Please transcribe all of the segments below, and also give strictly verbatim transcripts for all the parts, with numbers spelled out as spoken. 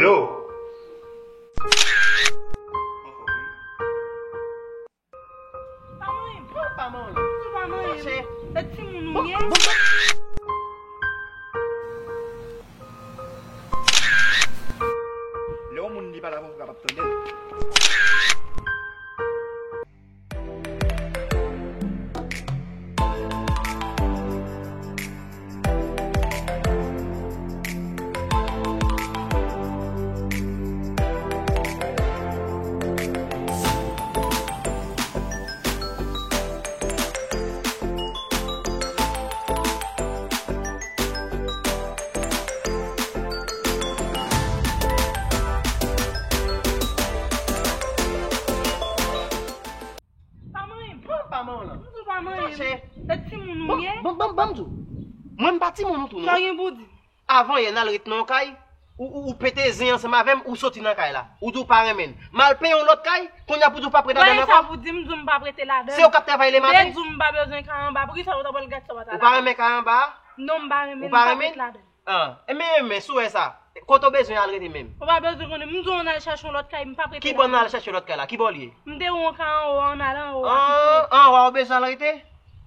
Hello. Pa manyen. Bon, pa manyen. Ou pa manyen. Mache. Se timoun ou ye. Lè yon moun li pale avè w, ou kapab tande l. Pa manyen. Bon, pa manyen. M di w pa manyen. Mache. Se timoun ou ye. Bon, bon, bon, bon, m di w. Mwen, m pa timoun ou tou, non. Sa w gen pou di? Avan yè n al ret nan yon kay, ou, ou, ou pete zen ansanm avè m, ou soti nan kay la. Ou di w pa renmen n. M al peye yon lòt kay, kounye a pou di w p ap ret ladan l ankò. Sa pou di m di w m p ap rete ladan l. Se ou k ap travay le maten. Te di w m pa bezwen kay anba, poukisa ou ta pral gate sa w pa ta ladan l? Ou pa renmen kay anba a? Non, m pa renmen l, m p ap ret ladan l. Ah, e men, men, si w wè sa, kote w bezwen al rete menm? Ou pa bezwen konnen, m di w n al chache yon lòt kay, m p ap rete la. Ki bò n al chache lòt kay la? Ki bò l ye? M te wè yon kay anwo a, ann al anwo a pito. Ah, anwo a ou bezwen al rete?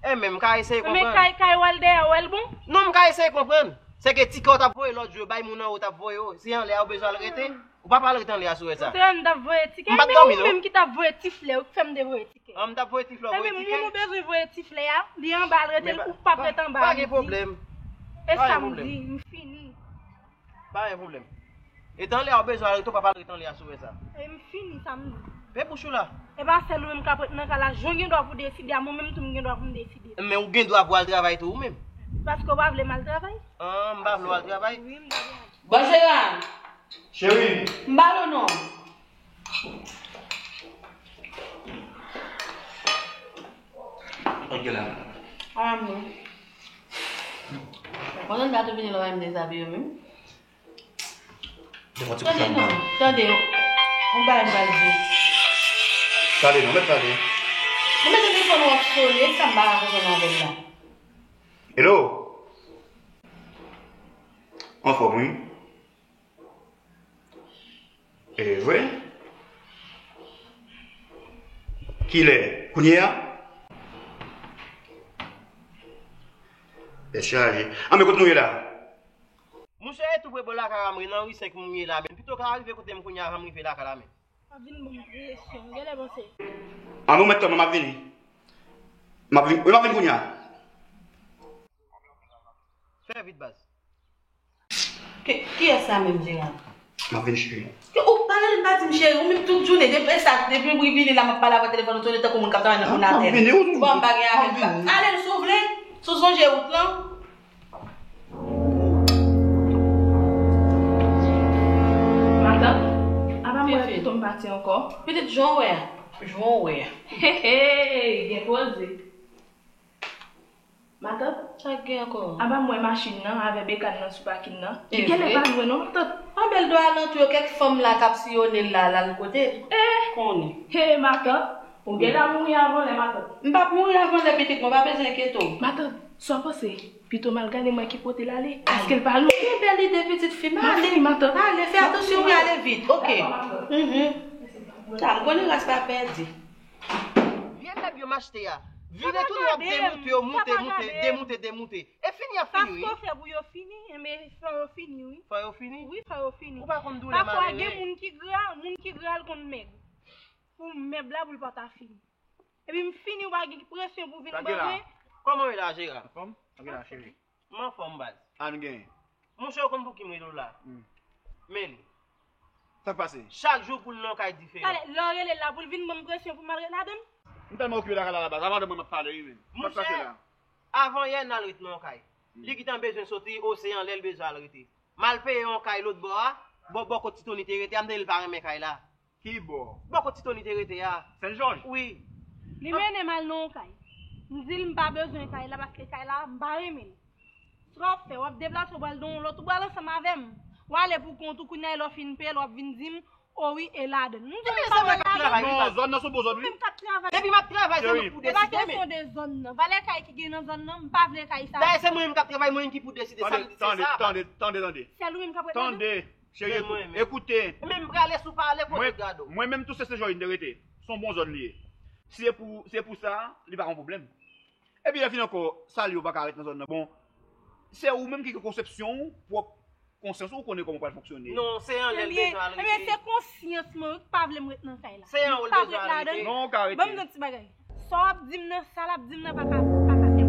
E men, m ka eseye konprann. Men kay, kay w al dèyè, w al bon? Non, m ka eseye konprann. Se ke tikè w t ap voye lòt jou yo, bay moun anwo t ap voye yo, se anlè a ou bezwen al rete? Ou pa pral ret anlè a si w wè sa. Ou te wè m t ap voye tikè, men ou menm ki t ap voye ti flè, ou k fè m te voye tikè. An, m t ap voye ti flè, ou voye tikè. Ebyen, moun ou bezwen voye ti flè a, li anba al rete l, ou p ap ret anba a, m di. Pa gen pwoblèm. E sa m di, m fini. Pa gen pwoblèm. E anlè a ou bezwen al rete, ou p ap al ret anlè a si w wè sa. E m fini sa m di. Pe bouch ou la. E pa sèl ou menm k ap ret nan kay la, jan w gen dwa pou deside a, mwen menm tou m gen dwa pou m deside. Men ou gen dwa pou al travay tou ou menm. Paske w pa vle m al travay? An, m pa vle w al travay? Wi, m pa vle al. Bon, Jera. Cheri. M ba l non. Ok la. Ah, non. Mwen, m ta tou vini lè w wè m dezabiye menm. Tande non, tande. On bagay m pral di w. Tande non, mèt tande. Ou mete telefòn w ap sone, sa m pa ka konprann avè l la. Hello. Anfòm, wi. E vre? Kilè? Kounye a? Tèt chaje. Anben, kote nou ye la? Monchè, e tou pre bò lakay la, m ri nan ri senk moun ye la, men pito ka rive kote m kounye a avan m rive lakay la, men. W ap vin ban m presyon, genlè panse. Anben, ou mèt tann mwen, m ap vini. M ap vin, wi, m ap vin kounye a. Fè vit, baz. Ki, kiyès sa menm, Jera? M ap vin, cheri. Ke ou pale, li pa di m cheri, ou menm tout jounen, depi sa, depi m vini la, m ap pale avè w telefòn, ou tounen tankou moun k ap travay nan konatèl. M ap vini, ou bon, m pa gen avè l. Ale, si w vle, si w sonje wout lan. Matant, apa m wè pito m pati ankò? Pitit, jan w wè a. Jan w wè a. Hey, hey, gen koze. Matant? Sa k gen ankò? Apa m wè machin nan avè bekàn nan sou pakin nan? Li genlè pa lwen non, matant. Anben, l dwe alantou yo, kèk fanm la k ap siyonnen l la, l al kote l. Eh! Konnen. Hey, matant. Ou genlè mouri avan lè, matant. M p ap mouri avan lè, pitit mwen, pa bezwen enkyete w. Matant, sa w panse? Pito m al gade m wè ki kote l ale. Paske l pa lwen. Gen bèl ide, pitit fi m. Ale, matant. Ale, fè atansyon, wi, ale vit. Ok. Dakò, matant. Mhm. Sa, m konnen ras pa pèdi. Vye mèb yo m achte a. Vire tounen w ap demoute yo, moute, moute, demoute, demoute. E fini y ap fini, wi. Sa fò fè pou yo fini, enben fò yo fini, wi. Fò yo fini? Wi, fò yo fini. Ou pa konn doulè malere. Pafwa, gen moun ki gra, moun ki gra l konn mèg. Pou mèb la, pou l pa ta fini. Epi m fini, ou pa gen presyon pou vin ban mwen. Kòman w ye la, Jera? Anfòm? Anfòm la, cheri. M anfòm, baz. Ann gen. Monchè, ou konn pou ki m rele w la? Hmm. Men li. Sa k pase? Chak jou pou l nan yon kay diferan. Talè, lè w rele l la, pou l vin ban m presyon pou m al ret ladan l? M tèlman okipe lakay la, la, baz. Avan de mwen, m ap pale, wi, men. Sa k pase la? Monchè, avan yè, n al ret nan yon kay. Hmm. Li gentan bezwen soti, o, se anlè l bezwen al rete. M al peye yon kay lòt bò a, bò, bò kot Ti Tony te rete a, m tande l pa renmen kay la. Ki bò? Bò kot Ti Tony te rete a. Sent Jòj? Wi. Li mennen m al nan yon kay. M di l m pa bezwen kay la paske kay la, m pa renmen l. Sa w ap fè? W ap deplase, w pral nan yon lòt, ou pral ansanm avè m. W ale pou kont ou, kounye a lè w fin peye l, w ap vin di m, o wi, e ladan l. M di w m pa pral ladan l. Non, zòn nan se yon bon zòn, wi. Ou menm k ap travay. Depi m ap travay, se nou pou deside, men. E pa kesyon de zòn nan. Valè kay ki gen nan zòn nan, m pa vle kay sa. Dayè, se mwen menm k ap travay, mwen menm ki pou deside sa m di, se sa. Tande, tande, tande, tande. Sèl ou menm k ap ret ladan l? Tande. Cheri, men mwen menm. Ekoute. Men m prale sou pale kote gado. Mwen menm tou se Sen Jòj m te rete. Se yon bon zòn li ye. Si se pou, se pou sa, li pa yon pwoblèm. Epi lè fini ankò, sa li yo pa ka ret nan zòn nan. Bon, se ou menm ki gen konsepsyon ou, pwòp konsyans ou, ou konnen kòman ou pral fonksyone. Non, se anlè l bezwen al rete. Ebyen, se konsyans mwen wi ki pa vle m ret nan kay la. Se anwo l bezwen al rete. Non, ou ka rete. Ban m yon ti bagay. Sa w ap di m nan, sa l ap di m nan pa ka, pa ka fè m.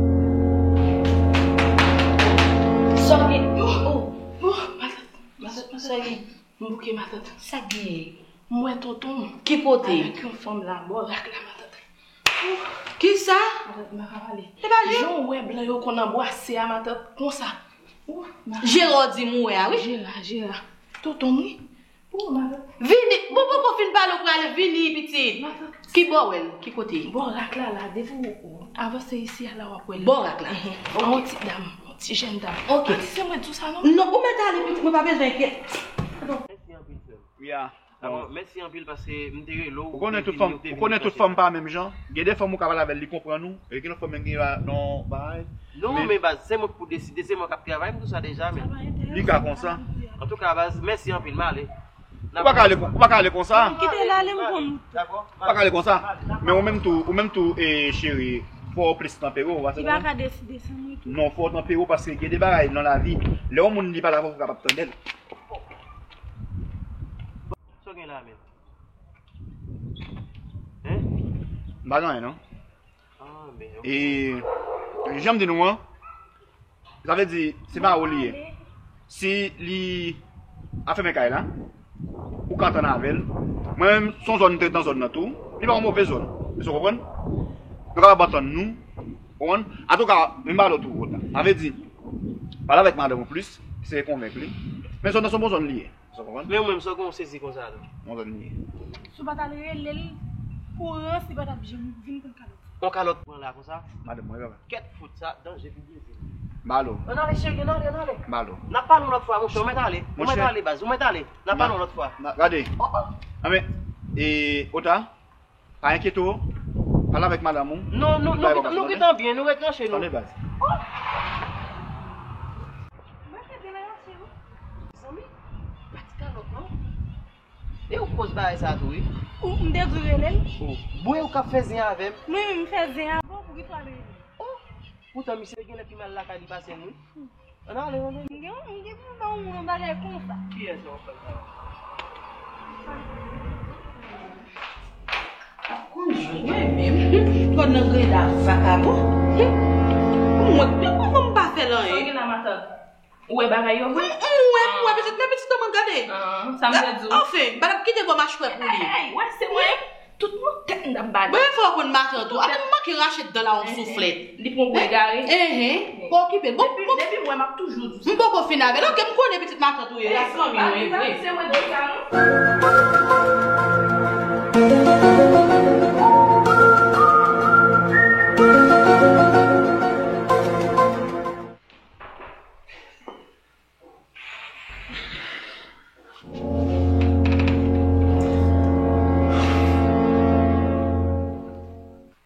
Sa w gen? Oh, oh, oh, matant, matant, matant. Sa w gen? M bouke, matant. Sa k genyen? M wè tonton m. Ki kote? Avèk yon fanm la, bò rak la, matant. Kisa? Matant, m pa ka pale. E pa li? Jan w wè blan yo konn anbrase a, matant, konsa. Jera w di m ou wè a, wi. Jera, Jera. Tonton m, wi. Vini, bon, poko fin pale, ou prale, vini, pitit. Ki bò w wè l? Ki kote? Bò rak la, la, devan w avanse isi a la, w ap wè l. Bò rak la? Enhen. Ok. Yon ti dam, yon ti jèn dam. Ok. Pati se mwen di w sa, non? Non, ou mèt ale, pitit, mwen pa bezwen enkyèt. Mèsi anpil, frè m. Wi a. Dabò, mèsi anpil paske m te rele w, ou konnen tout fanm, ou konnen tout fanm pa menm jan. Gen de fanm ou ka pale avè l, li konprann ou. E gen lòt fanm, men gen yon bagay. Non, men baz, se mwen ki pou deside, se mwen k ap travay, m di w sa deja, men. Li ka konsa. Antouka, baz, mèsi anpil, m ale. Ou pa ka ale, ou pa ka ale konsa. Kite l ale, m konn. Ou pa ka ale konsa. Men ou menm tou, ou menm tou, e, cheri, fò w plis tanpere w, paske li pa ka deside san mwen tou. Non, fò w tanpere w, paske gen de bagay nan lavi, lè yon moun li pale avè w, ou kapab tande l. Sa w gen la menm? Hen? M pa gen anyen, non. Ah, men, ok. E, jan m di nou an, sa vle di, se pa ou li ye. Si li ap fèmen kay la, ou ka antann avè l. Mwen menm, se yon zòn, m te ret nan zòn nan tou. Li pa yon move zòn. Èske w konprann? Nou kapab antann nou. Ou konprann? Antouka, men m pale w tou, Ota. Sa vle di, pale avèk madanm ou plis, eseye konvenk li. Men zòn nan se yon bon zòn li ye. Sa w konprann? Men ou menm, sa w gen w sezi konsa tou? Yon zòn li ye. Si w pa t al rele l pou rans, li pa t ap janm vin pran kalòt. Yon kalòt pran la konsa? Madanm mwen, papa. Kèt fout sa, danje pi byen vin. M ba l ou. Ann ale, cheri, ann ale, ann ale. M ba l ou. N ap pale yon lòt fwa, monchè, ou mèt ale. Ou mèt ale, baz, ou mèt ale. N ap pale yon lòt fwa. Gade. Oh, oh. Anben, e, Ota, pa enkyete w, pale avèk madanm ou. Non, nou, nou, nou gentan byen, nou ret nan che nou. Tande, baz. Oh! Mwen fè byen la, cheri. Zanmi, pa ti kalòt, non. E ou k koz bagay sa tou, wi. Ou, m te di w rele l. Oh, bon, e ou k ap fè zen avè m? Mwen menm m fè zen avè w, poukisa w rele l? Oh, poutan misye gen lè pi mal lakay li pase m, wi. Ann ale, ann ale. M gen, m gen pou m ba yon moun yon bagay konsa. Kiyès w ap fè sa? Ap konn jwenn mwen menm. Twò nan greda vakabon. Mwen, mwen, mwen, mwen pa fè l anyen. Sa w gen la, matant? Ou wè bagay yo vre? M, m wè, m wè, pitit, men pitit ou mwen gade. Ah, sa m te di w. Anfen, m pa t ap kite bò machwè pou li. Ey, ey, wè, se mwen. Tout moun tèt m t ap bale. Bon, fò w konn matant ou. Ape m manke rache dan la yon souflèt. Li pran gwo egare. Enhen. Pa okipe l. Bon, depi, bon. Depi m wè m ap toujou di sa. M poko fin avè l. Ok, m konnen pitit matant ou ye. Ey, zanmi mwen, vre. Se mwen di sa, non?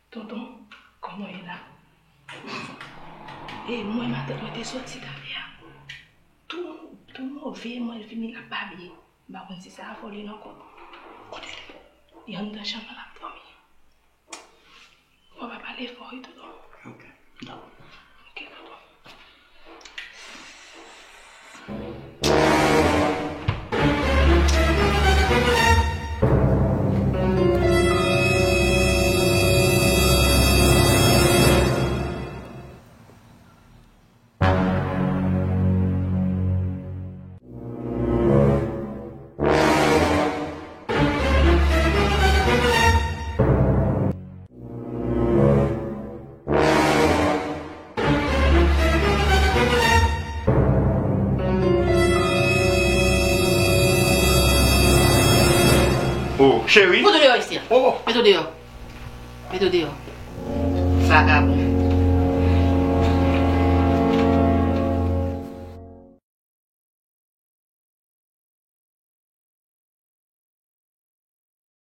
Tonton, kòman w ye la? E mwen, matant mwen te soti talè a. Tou, tou move, mwen vini la pa byen. M pa konn si sa a vòlè l ankò. Kote l? Li anndan chanm nan l ap dòmi. Fò pa pale fò wi, tonton. Ok, dakò. Ok, tonton. Oh, cheri. Fout ou deyò isi a. Oh. Met ou deyò. Met ou deyò. Vagabon.